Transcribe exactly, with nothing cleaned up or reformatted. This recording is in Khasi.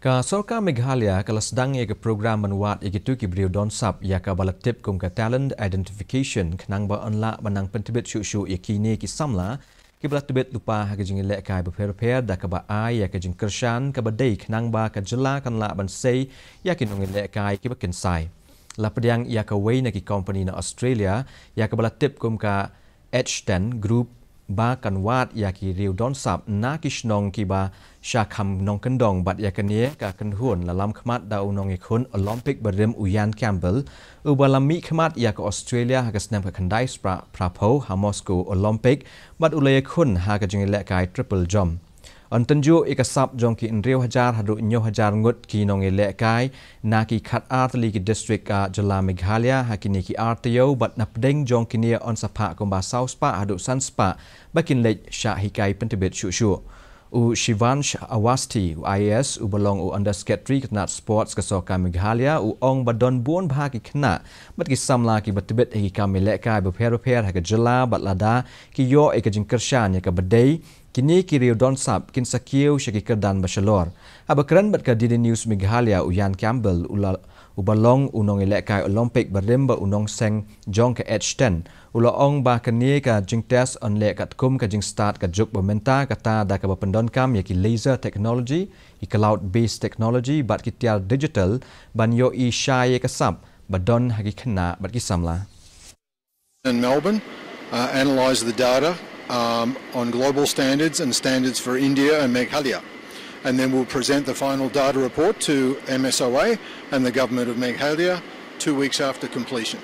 Ka sorkar Meghalaya ka la sdang ïa ka program ban wad ïa kito ki briew don sap ïa kaba la tip kum ka talent identification khnang ba yn lah ban nang pyntbit shuh shuh ïa kine ki samla kiba la tbit lypa ha ka jingïalehkai bapher bapher da kaba ai ïa ka jingkyrshan kaba dei khnang ba ka jylla kan lah ban sei ïa ki nongïalehkai kiba kynsai. La pdiang ïa kawei na ki kompani na Australia ïa kaba la tip kum ka H ten Group ba kan wad ïa ki riew don sap na ki shnong kiba sha kham nongkyndong bad ïa kane ka kynhun la lam khmat da u nongïakhun Olympic barim u Ian Campbell uba la mih khmat ïa ka Australia ha ka snem ka khyndai spah phra phew ha Moscow Olympic bad u la ïakhun ha ka jingïalehkai triple jump. Yn tynjuh ïa ka sap jong ki hynriew hajar haduh hynñiew hajar ngut ki nongïalehkai na ki khat ar tylli ki district ka jylla Meghalaya ha kine ki ar taïew bad na pdeng jong kine yn sa phah kumba saw spah haduh san spah ba kin leit shah hikai pyntbit shuh shuh. U Shivansh Awasthi, u I A S, uba long u Under Secretary ka tnat Sports ka sorkar Meghalaya, u ong ba don bun bha ki khynnah bad ki samla kiba tbit ha ki kam ïalehkai bapher bapher ha ka jylla bad lada ki ïoh ïa ka jingkyrshan ïa kaba dei kine ki riew don sap kin sa kiew sha ki kyrdan ba shalor. Haba kren bad ka D D News Meghalaya u Ian Campbell u la uba long u nongïalehkai Olympic barim bad u nongseng jong ka H ten u la ong ba kane ka jingtest yn leh katkum ka jingstad ka juk ba mynta kata da kaba pyndonkam ïa ki laser technology, ki cloud based technology bad ki tiar digital ban ïohi shai ïa ka sap ba don ha ki khynnah bad ki samla. And Melbourne uh, analyse the data um, on global standards and standards for India and Meghalaya. And then we'll present the final data report to M S O A and the Government of Meghalaya two weeks after completion.